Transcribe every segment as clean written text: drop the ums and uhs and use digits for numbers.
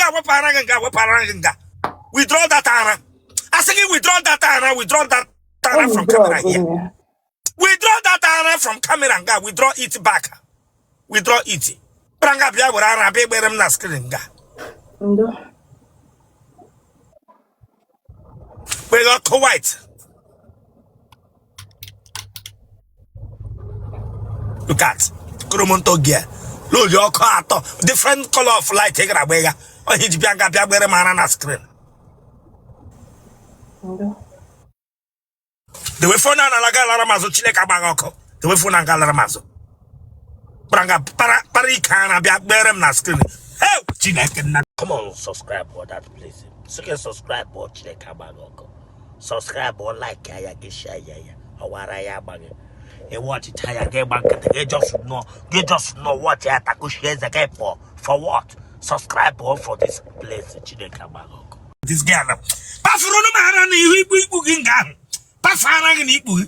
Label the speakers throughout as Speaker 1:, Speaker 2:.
Speaker 1: nga wepụ ara gị nga wepụ ara gị nga withdraw that ara asị gị withdraw that ara withdraw that ara from camera here withdraw that ara from camera nga withdraw it back withdraw it bịara nga bịa were ara bịa gbere m na screen nga
Speaker 2: Ndo.
Speaker 1: gbere ọkụ white look at koromonto gear lori ọkụ atọ different color of light ị gara gbega onye ji bịa nga bịa gbere m ara na screen
Speaker 2: Ndo.
Speaker 1: dewe phone a n'ala ga lara m azụ chineke agbaghị ọkụ dewe phone a nga lara m azụ kpara nga para para ike ara bịa gbere m na screen hey chineke nna
Speaker 3: Come on, subscribe for that place. So can subscribe for Chineke agbaghị ọkụ. Subscribe or like ya gị share ya ya. Ọwara ya agbaghị. Ị watchịcha ya gị gba nkịtị gị just nọ gị just nọ watch ya takushi eze gị pụọ for what? Subscribe or for this place Chineke agbaghị ọkụ.
Speaker 1: This girl na pafuru m ara na ihu ikpu ikpu gị nga ahụ pafu ara gị na ikpu gị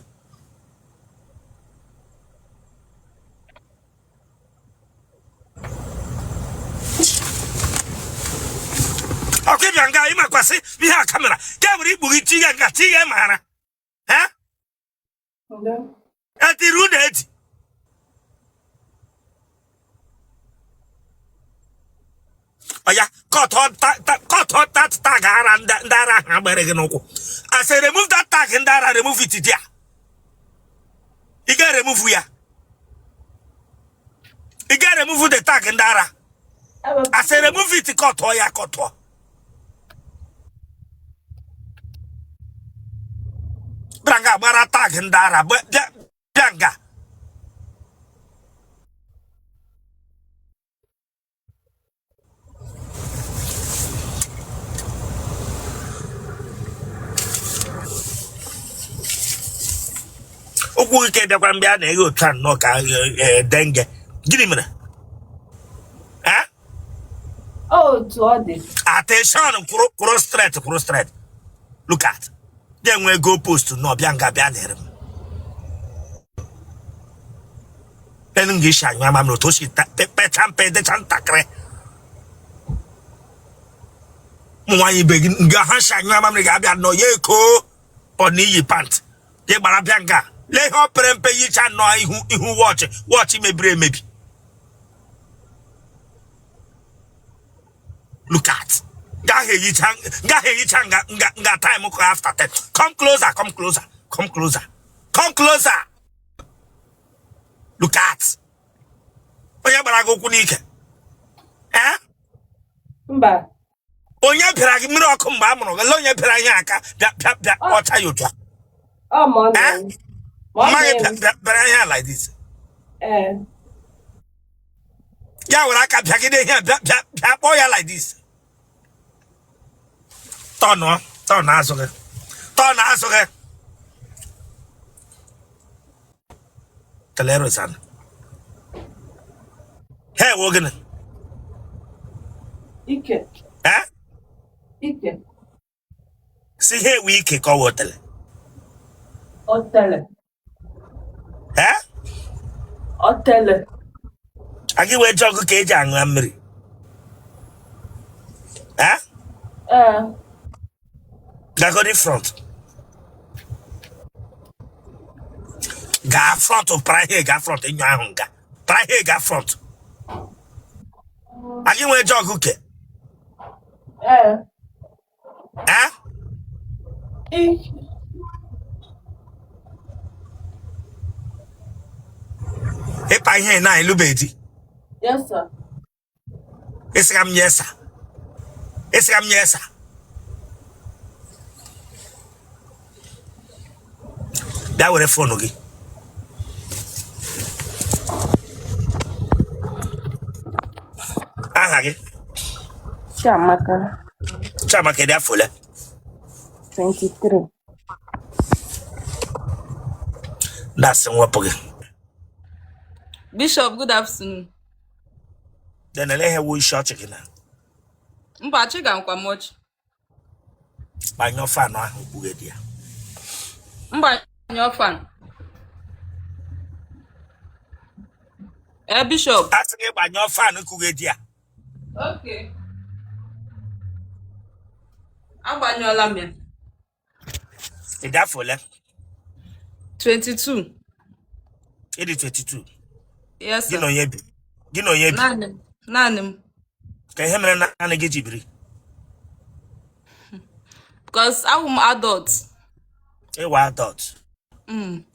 Speaker 1: ọkụ ịbịa nga ịmakwasị ihe a camera ka e were ikpu gị tinye nga tinye ma ara etiri unu eti oya cut that tag ara ndị ara ahụ agbere gị n'ụkwụ I say remove that tag ndị ara remove it there ị ga-remove ya ị ga-remove the tag ndị ara I say remove it cut ya cut bịara nga gbara tag ndị ara bịa nga ụkwụ gị ka bịakwara mbịa na-eghe otu a nnọọ ka dengue gịnị mere
Speaker 2: Otu ọ dị.
Speaker 1: Attention kwụrụ kwụrụ straight kwụrụ straight look at ga-enwe goal post nọ bịa nga bịa nyere m enu m ga-esi anyụ amamịrị otu o si pecha mpe dịcha ntakịrị ụmụ nwaanyị ibe gị nga ha si anyụ amamịrị ga-abịa nọ ya eko ọ na iyi pant gị gbara bịa nga lee ihe ọ pere mpe yicha nọ ihu ihu watch watch mebiri emebi look at gaghị eyicha gaghị eyicha nga nga nga time kọ after 10 come closer come closer come closer come closer look at onye gbara gị ụkwụ n'ike eh
Speaker 2: Mba.
Speaker 1: Onye bịara gị mmiri ọkụ mgbe a mụrụ gị lee onye bịara ihe aka bịa bịa bịa ọcha ya otu a
Speaker 2: Ọ ma ọ
Speaker 1: Eh?
Speaker 2: na-eme. Ma ọ
Speaker 1: Mma gị
Speaker 2: na-eme.
Speaker 1: bịara ihe a like this
Speaker 2: Ee.
Speaker 1: ya were aka bịagide ihe a, bịa bịa bịa kpọọ ya like this tọnụọ tọnụ azụ gị tọnụ azụ gị kelee Rosanna ha ewo gịnị
Speaker 2: Ike.
Speaker 1: Eh?
Speaker 2: Ike.
Speaker 1: Si ha ewe ike ka ọ wụ otele
Speaker 2: Otele.
Speaker 1: Eh?
Speaker 2: Otele.
Speaker 1: Agị wee jug ka eji aṅụ mmiri Eh?
Speaker 2: Ee.
Speaker 1: Gagodi front gaa front para ihe gaa front enyo ahụ nga para ihe gaa front agị nwee jug ke
Speaker 2: Ee.
Speaker 1: Eh? Ịpa ihe na ịlụbeghị di
Speaker 2: Yes, sir.
Speaker 1: Ịsịga m yes sir. Ịsịga m yes sir. Bịa were phone gị. Aha gị?
Speaker 2: Chiamaka.
Speaker 1: Chiamaka, dị afọ ole?
Speaker 2: 23.
Speaker 1: Dasị mwepụ gị.
Speaker 4: Bishop, good afternoon.
Speaker 1: Then ele ihe wụ isi ọchị gị na?
Speaker 4: Mba, achịga nkwa m ọchị.
Speaker 1: Gbanyụọ fan ahụ kpughe dị ya.
Speaker 4: Mgbanyụọ fan. Ee, Bishop.
Speaker 1: A sị gị gbanyụọ fan kughe dị ya.
Speaker 4: Okay. Agbanyụọla m ya.
Speaker 1: Ị dị afọ ole?
Speaker 4: 22.
Speaker 1: Ị dị 22.
Speaker 4: Yes,
Speaker 1: Gị
Speaker 4: sir.
Speaker 1: na onye bi? Gị na onye bi?
Speaker 4: Naanị m. Naanị m.
Speaker 1: Ka ihe mere naanị gị ji biri?
Speaker 4: Because awụ m adult.
Speaker 1: Ị wụ adult.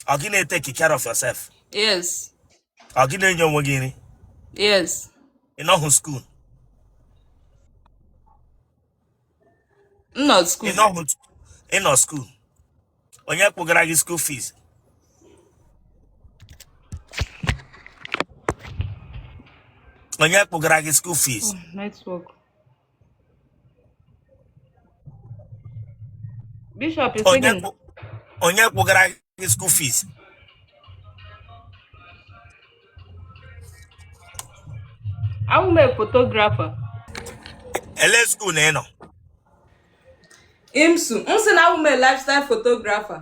Speaker 1: Ọ gị na-etake care of yourself?
Speaker 4: Yes.
Speaker 1: Ọ gị na-enye onwe gị nri?
Speaker 4: Yes.
Speaker 1: Ị nọhụ school?
Speaker 4: M nọ
Speaker 1: Ị
Speaker 4: school.
Speaker 1: nọhụ, ị nọ school. Onye kwụgara gị school fees? Onye kwụgara gị school fees?
Speaker 4: Oh, network. Bishop is
Speaker 1: Onye
Speaker 4: singing.
Speaker 1: Onye kwụgara gị school fees?
Speaker 4: Awụ m a photographer.
Speaker 1: Ele school na ị nọ?
Speaker 4: IMSU. M sị na awụ m a lifestyle photographer.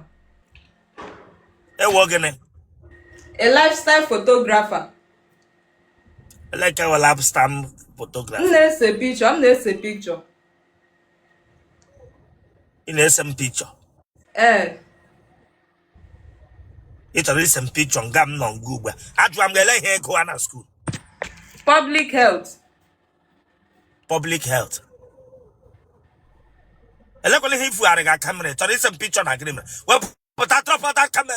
Speaker 1: Ị wụ gịnị?
Speaker 4: A lifestyle photographer.
Speaker 1: Ele nke wụ lifestyle
Speaker 4: M
Speaker 1: photographer?
Speaker 4: na-ese picture. M na-ese picture.
Speaker 1: Ị na-ese m picture?
Speaker 4: Ee.
Speaker 1: Ị chọrọ ise m picture nga m nọ nga ugbu a? Ajụwa m gị ele ihe ị gụa na school.
Speaker 4: Public health.
Speaker 1: Public health. Elekwala ihe ifugharị ga camera. Ị chọrọ ise m picture na gịnị mere? Wepụta, drop that camera.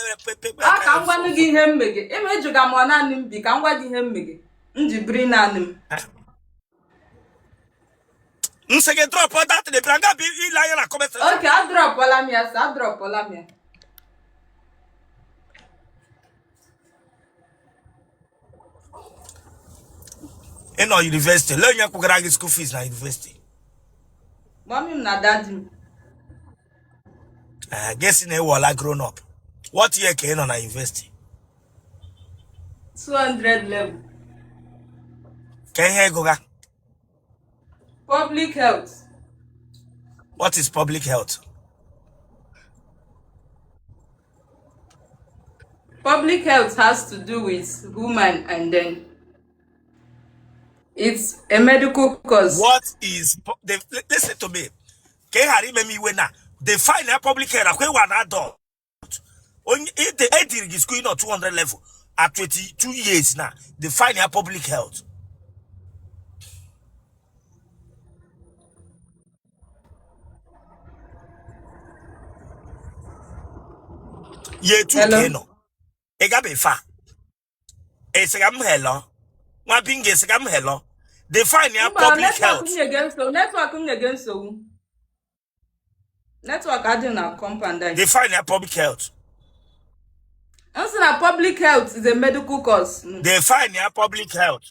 Speaker 4: A ka m gwanụ gị ihe m mege. Ime ịjụga m ọ naanị m bi ka m gwa gị ihe m mege. M ji biri naanị m.
Speaker 1: M sị gị drop that thing bịara nga bụ ile anya na comment section.
Speaker 4: Okay, adropụla m ya, sir. Adropụla m ya.
Speaker 1: Ị nọ university, lee onye kwụgara gị school fees na university?
Speaker 4: Mommy m na daddy m.
Speaker 1: Ee, gị sị na ị wụọla grown up. What year ka ị nọ na university?
Speaker 4: 200 level.
Speaker 1: Ka ihe ị gụga?
Speaker 4: Public health.
Speaker 1: What is public health?
Speaker 4: Public health has to do with human and then it's a medical course.
Speaker 1: What is listen to me. Ka ị ghara ime m iwe na define ya public health akwa ị wụ an adult. Onye ediri gị school nọ 200 level at 22 years na define ya public health. Year 2 ka
Speaker 4: Hello.
Speaker 1: ị nọ. Ị gabe fa. Ị sịga m hello. Nwa binga sịga m hello. Define ya
Speaker 4: Mba,
Speaker 1: public
Speaker 4: network
Speaker 1: health.
Speaker 4: m nyege nsogbu. Network m nyege nsogbu. Network adịghị na compound anyị.
Speaker 1: Define ya public health.
Speaker 4: M sị na public health is a medical course.
Speaker 1: Define ya public health.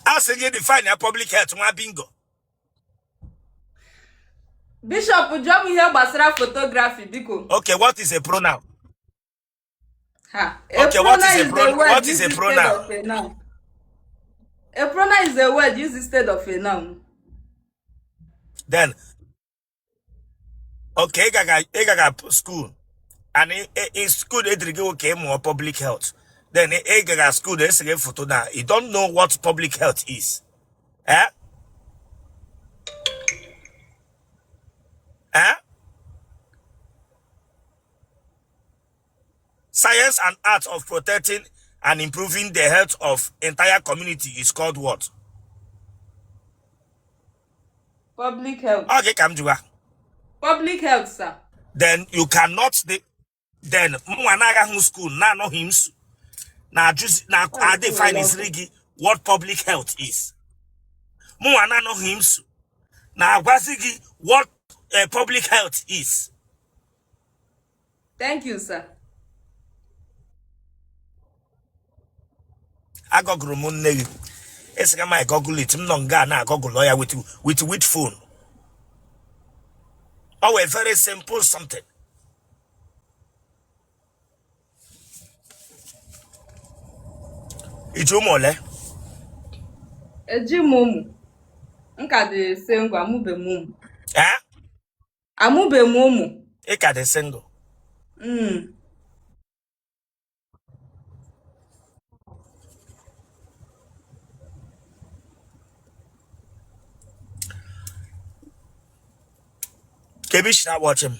Speaker 1: A sị gị define ya public health nwa bingo.
Speaker 4: Bishop, jụọ m ihe gbasara photography biko.
Speaker 1: Okay, what is a pronoun?
Speaker 4: Ha. A
Speaker 1: Okay, what
Speaker 4: pronoun
Speaker 1: is a
Speaker 4: is the
Speaker 1: pronoun?
Speaker 4: word
Speaker 1: What is
Speaker 4: used
Speaker 1: a
Speaker 4: instead
Speaker 1: pronoun?
Speaker 4: of a noun. A pronoun is a word used instead of a noun.
Speaker 1: Then, okay, ị gaga school and in school ediri gị ka ị mụọ public health. Then ị gaga school esi gị foto na you don't know what public health is. Eh? Eh? Science and art of protecting and improving the health of entire community is called what?
Speaker 4: Public health.
Speaker 1: Ọ gị ka m jụwa.
Speaker 4: Public health, sir.
Speaker 1: Then you cannot then mwa na-agaghị school na-anọghị m su na-ajụzi na a-define siri gị what public health is. Mụnwa na-anọghị m su na-agwazi gị what public health is.
Speaker 4: Thank you, sir.
Speaker 1: Agọgụrụ m nne gị ị sị ma google it m nọ nga na-agọgụlọ ya with phone. Ọ wụ very simple something. I ji ụmụ ole?
Speaker 4: Eji m ụmụ. M ka dị single, amụbe m ụmụ.
Speaker 1: Eh?
Speaker 4: Amụbe m ụmụ.
Speaker 1: Ị ka dị single?
Speaker 4: Mm.
Speaker 1: Kee ebe i si na-watch m?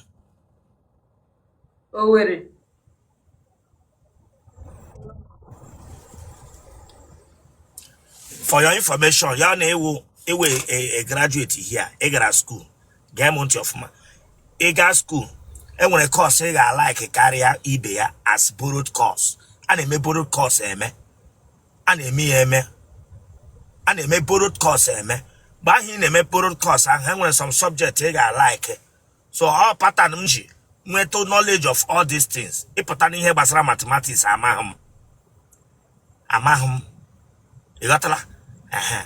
Speaker 4: Owerri.
Speaker 1: For your information, ya na ị wụ ị wụ a graduate here, ị gara school. Gee m ntị ọfụma. Ị gaa school, enwere course ị ga-alike karịa ibe ya as borrowed course. A na-eme borrowed course eme. A na-eme ya eme. A na-eme borrowed course eme. Mgbe ahụ ị na-eme borrowed course ahụ, enwere some subject ị ga-alike. So ọ pattern m ji nweta knowledge of all these things. Ị pụta n'ihe gbasara mathematics, amaghị m. Amaghị m. Ị ghọtala? Ehe.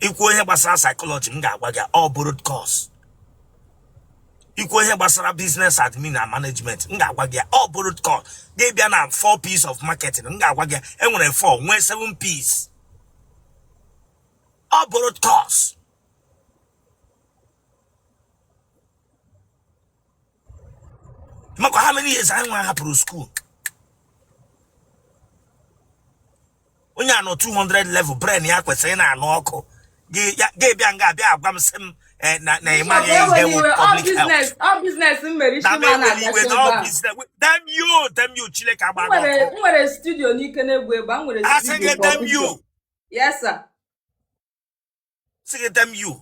Speaker 1: I kwuo ihe gbasara psychology, m ga-agwa gị ọ borrowed course. I kwuo ihe gbasara business admin and management, m ga-agwa gị ọ borrowed course. Gị bịa na 4 P's of marketing, m ga-agwa gị enwere 4 nwee 7 P's. Ọ borrowed course. Makwa how many years anyị nwa hapụrụ school? Onye anọ 200 level, brain ya kwesịrị ị na-anụ ọkụ. Gị bịa nga bịa agwa m sị m na ị maghị ihe wụ public health.
Speaker 4: Ọ business m mere isi
Speaker 1: Na
Speaker 4: ma
Speaker 1: m ewela iwe
Speaker 4: na-agachi
Speaker 1: na
Speaker 4: ebe
Speaker 1: ọ
Speaker 4: a.
Speaker 1: business. Damn you, damn you, Chineke agba
Speaker 4: M
Speaker 1: gị
Speaker 4: nwere
Speaker 1: ọkụ.
Speaker 4: m nwere studio n'Ikenegwu ebe a m nwere
Speaker 1: Asị
Speaker 4: studio
Speaker 1: gị
Speaker 4: for
Speaker 1: damn
Speaker 4: picture.
Speaker 1: you.
Speaker 4: Yes sir.
Speaker 1: Sị gị damn you.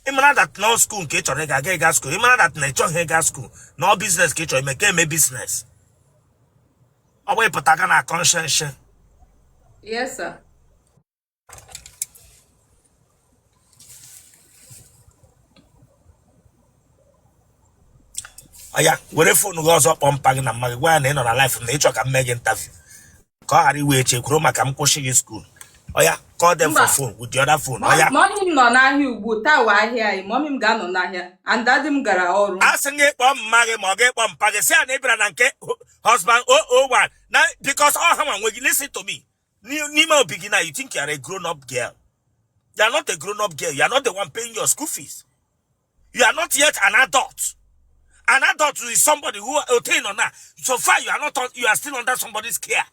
Speaker 1: Ị mara that na school nke ị chọrọ ịga aga ịga school. Ị mara that na ị chọghị ịga school, na ọ business ka ị chọrọ ime, ka eme business. Ọ bụ ịpụta ga na conscience.
Speaker 4: Yes sir.
Speaker 1: Oya, were phone gị ọzọ kpọọ mpa gị na mma gị, gwa ya na ị nọ na live, na ị chọ ka m mee gị interview, ka ọ ghara iwe eche kwuru maka m kwụsị gị school. Oya, call them for
Speaker 4: Mba.
Speaker 1: phone with the other phone. Oya.
Speaker 4: Mummy m nọ n'ahịa ugbu taa, wa ahịa anyị. Mummy m ga-anọ n'ahịa and daddy m gara ọrụ.
Speaker 1: A sị gị kpọọ mma gị ma ọ gị kpọọ mpa gị, sị ya na ị bịara na nke husband 001 na because ọ ha nwa nwe gị. Listen to me. N'ime obi gị na you think you are a grown up girl. You are not a grown up girl. You are not the one paying your school fees. You are not yet an adult. An adult is somebody who obtain or not. So far you are not, you are still under somebody's care.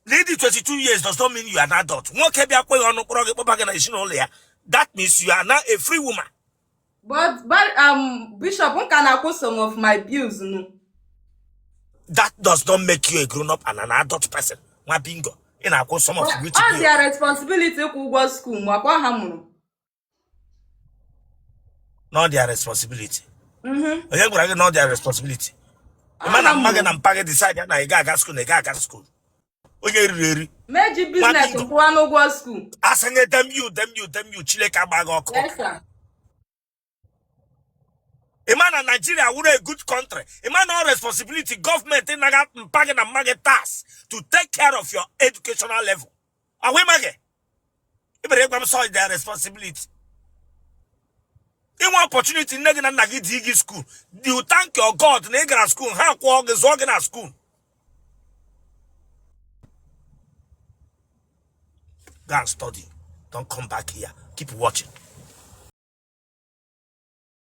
Speaker 1: Lady, 22 years does not mean you are an adult. Nwoke bịa kwe ọnụ kpọrọ gị kpọba gị na ezinụlọ ya, that means you are now a free woman.
Speaker 4: But Bishop, m ka na-akwụ some of my bills nụ.
Speaker 1: That does not make you a grown up and an adult person. Nwa bingo, ị na-akwụ some of which
Speaker 4: Ọ
Speaker 1: bill?
Speaker 4: their responsibility ịkwụ ụgwọ school m, akwa ha mụrụ.
Speaker 1: Not their responsibility. Onye gwara gị not their responsibility? Ị ma na mma gị na mpa gị decide na ị ga-aga school, na ị ga-aga school. Onye riri eri.
Speaker 4: Meji business
Speaker 1: Nwa bingo.
Speaker 4: kwụwa n'ụgwọ school.
Speaker 1: Asị gị damn you, damn you, damn you, Chineke agba gị ọkụ.
Speaker 4: Yes sir.
Speaker 1: Ị ma na Nigeria wụrụ a good country? Ị ma na ọ responsibility gọọmenti naga mpa gị na mma gị tax to take care of your educational level? Ọ wụ ịma gị ị bịara ịgwa m sọ their responsibility? Inwe opportunity nne gị na nna gị di gị school, you thank your God na ị gara school, ha kwụọ gị, zụọ gị na school. Go and study, don't come back here. Keep watching.